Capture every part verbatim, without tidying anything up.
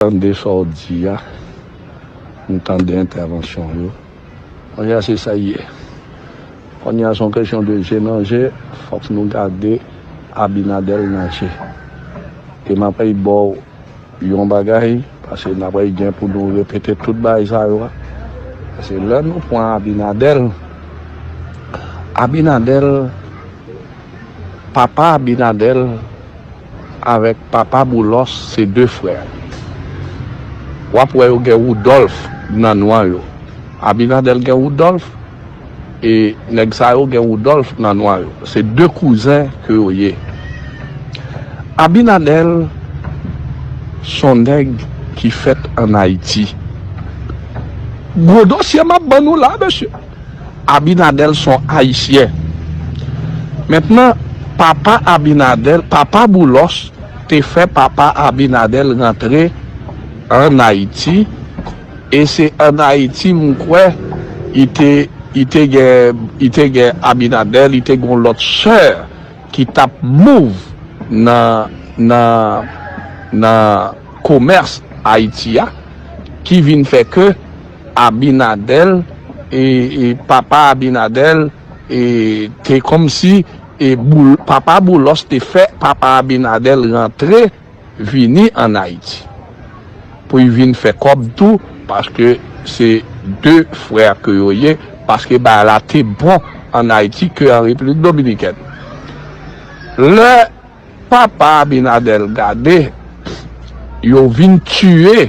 tande sa w di a, m tande entèvansyon yo. Kounye a se sa l ye. Kounye a se yon kesyon de je nan je, fòk nou gade Abinader nan je. E m ap ba w yon bagay, paske n ap gen pou nou repete tout bagay sa yo a. Paske lè nou pran Abinader, Abinader, papa Abinader avèk papa Boulos se de frè. W ap wè yo gen Woudòlf nan non yo. Abinader gen Woudòlf, e nèg sa yo gen Woudòlf nan non yo. Se de kouzen ke yo ye. Abinader se yon nèg ki fèt ann Ayiti. Gwo dosye m ap ban nou la, mesye. Abinader se yon Ayisyen. Mentnan, papa Abinader, papa Boulos, te fè papa Abinader rantre ann Ayiti, e se ann Ayiti, m kwè, li te, li te gen, li te gen Abinader, li te gen yon lòt sè ki t ap move nan, nan, nan komès Ayiti a, ki vin fè ke Abinader, e, e papa Abinader, e, te kòmsi, e, Boul-, papa Boulos te fè papa Abinader rantre vini ann Ayiti pou l vin fè kòb tou, paske se de frè ke yo ye, paske bagay la te bon ann Ayiti ke an Repiblik Dominikèn. Lè papa Abinader gade, yo vin tiye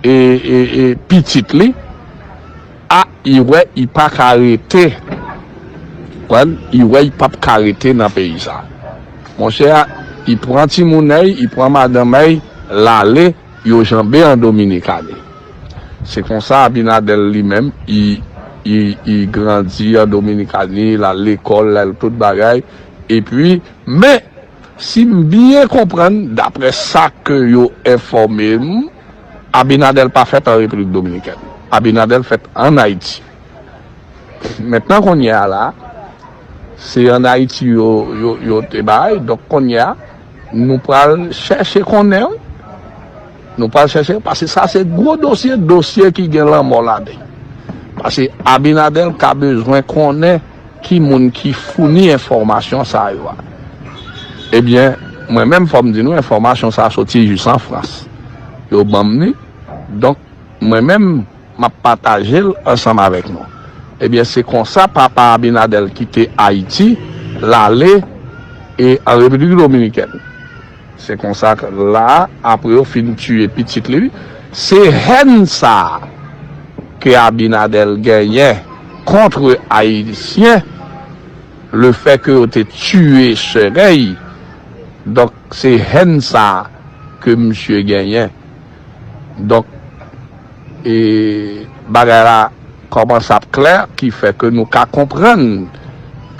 e, e, e pitit li, a, li wè li pa ka rete. Konprann? Li wè li p ap ka rete nan peyi sa. Monchè, li pran timoun li, li pran madanm li, l ale, yo janbe an Dominikani. Se konsa Abinader li menm, li, li, li grandi an Dominikani, l al lekòl, l al tout bagay. Epi, men, si m byen konprann, daprè sa ke yo enfòme m, Abinader pa fèt an Repiblik Dominikèn. Abinader fèt ann Ayiti. Mentnan kounye a la, se ann Ayiti yo, yo, yo te bay. Donk kounye a, nou pral chèche konnen, wi. Nou pral chèche, paske sa se gwo dosye, dosye ki gen lanmò ladan l. Paske Abinader ka bezwen konnen ki moun ki founi enfòmasyon sa yo a. Ebyen, mwen menm, fò m di nou, enfòmasyon sa a soti jis an Frans. Yo ban m li. Donk, mwen menm, m ap pataje l ansanm avèk nou. Ebyen, se konsa papa Abinader kite Ayiti, l ale, e, an Repiblik Dominikèn. Se konsa ke la, apre yo fin tiye pitit li, se hèn sa a ke Abinader genyen kont Ayisyen, lefètke yo te tiye sè l, donk, se hèn sa a ke misye genyen. Donk, e, bagay la kòmanse ap klè, ki fè ke nou ka konprann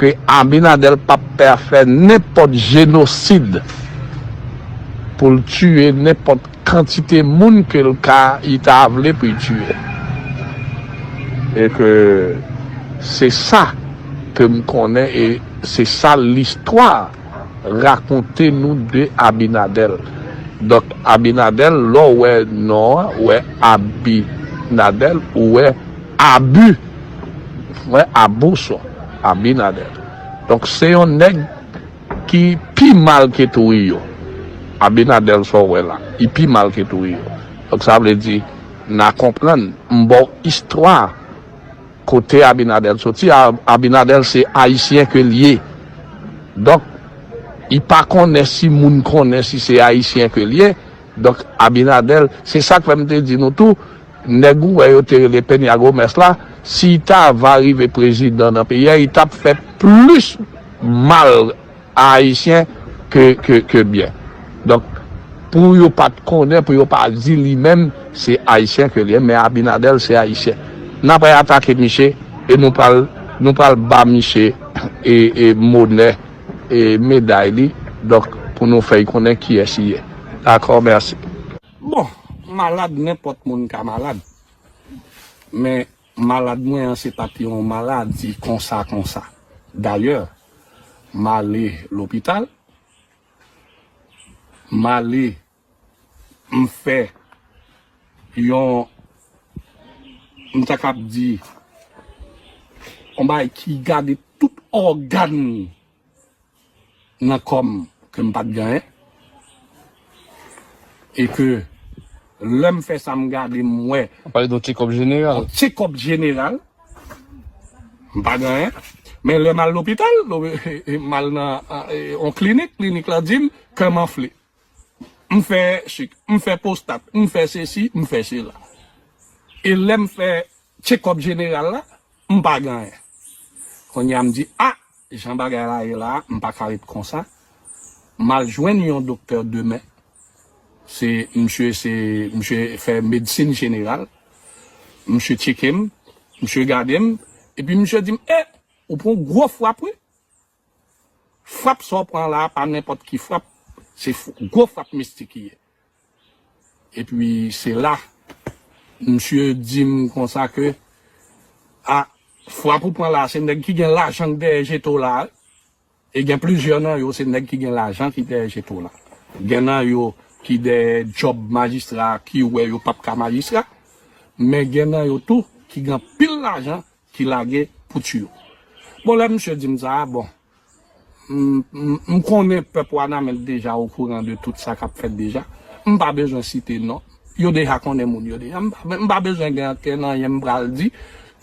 ke Abinader p ap fè nenpòt jenosid pou l tiye nenpòt kantite moun ke l ka, li ta vle pou l tiye. E ke se sa ke m konnen, e se sa listwa rakonte nou de Abinader. Donk, Abinader, lè w wè non an, w wè Abinader, ou wè Abu, w wè Abu, so, Abinader. Donk, se yon nèg ki pi mal ke Trujillo. Abinader, sa w wè la, li pi mal ke Trujillo. Donk, sa vle di, n a konprann, m ba w istwa kote Abinader soti. A-, Abinader se ayisyen ke l ye. Donk, li pa konnen si moun konnen si se ayisyen ke l ye. Donk, Abinader, se sa k fè m te di nou tou, nèg ou wè yo te rele Peña Gómez la, si l ta va rive prezidan nan peyi a, li t ap fè plis mal a Ayisyen ke, ke, ke byen. Donk, pou yo pa t konnen, pou yo pa di li menm, se Ayisyen ke li ye, men Abinader se Ayisyen. N ap atake misye, e nou pral, nou pral ba misye, e, e monè, e meday li, donk, pou nou fè l konnen kiyès li ye. Dakò, mèsi. Bon, malad, nenpòt moun ka malad. Men, malad mwen an, se pa t yon maladi konsa, konsa. Dayè, m ale lopital, m ale m fè yon, m ta kab di, yon bagay ki gade tout ògàn nan kò m ke m pa t gen anyen. E ke lè m fè sa, m gade, m wè. Ou pale de yon check-up jeneral. Yon check-up jeneral. M pa gen anyen. Men lè m al lopital, lo- m al nan e, yon klinik, klinik la di m kè m anfle. M fè chik, m fè pwostat, m fè sesi, m fè sela. E lè m fè check-up jeneral la, m pa gen anyen. Kounye a m di, a, jan bagay la ye la, m pa ka ret konsa. M al jwenn yon doktè demen. Se misye, se misye fè medsin jeneral. Misye tcheke m, misye gade m, epi misye di m, e, ou pran gwo frap wi. Frap sa w pran la, pa nenpòt ki frap, se gwo frap mistik li ye. Epi se la, misye di m konsa ke, a, frap ou pran la, se nèg ki gen lajan k dèyè jete w la. E gen plizyè nan yo, se nèg ki gen lajan ki dèyè jete w la. Gen nan yo ki dèyè djòb majistra, ki wè yo p ap ka majistra. Men gen nan yo tou ki gen anpil lajan ki lage pou tiyo. Bon, lè misye di m sa, bon, m, m, m konnen pèp Wanament deja okouran de tout sa k ap fèt deja. M pa bezwen site non. Yo deja konnen moun yo deja. M pa, m pa bezwen gen ankenn anyen m pral di.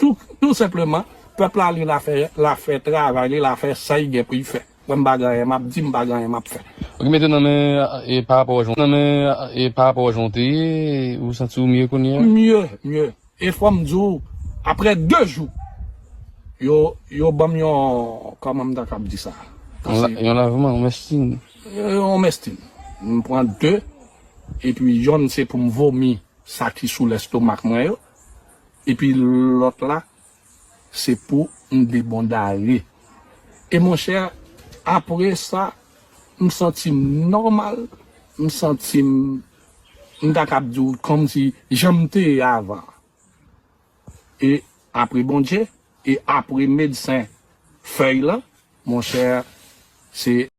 Tou, tou senpleman, pèp la li la fè, la fè travay li, la fè sa li gen pou li fè. Mwen m pa gen anyen m ap di, m pa gen anyen m ap fè. Ok, men tou nan men, e, pa rapò jan, nan men, e, pa rapò jan w te ye, ou santi w mye kounye a? Mye, mye. E fò m di w, aprè de jou, yo, yo ban m yon, kòman m ta kab di sa? Yon la- yon lavman, yon mestin. Yon mestin. M pran de, epi yonn se pou m vomi sa ki sou lèstomak mwen yo, epi lòt la, se pou m debondare. E monchè, apre sa, m santi m nòmal, m santi m, m ta kab di w kòmsi jan m te ye avan. E apre Bondye, e apre medsen fèy lan, monchè, se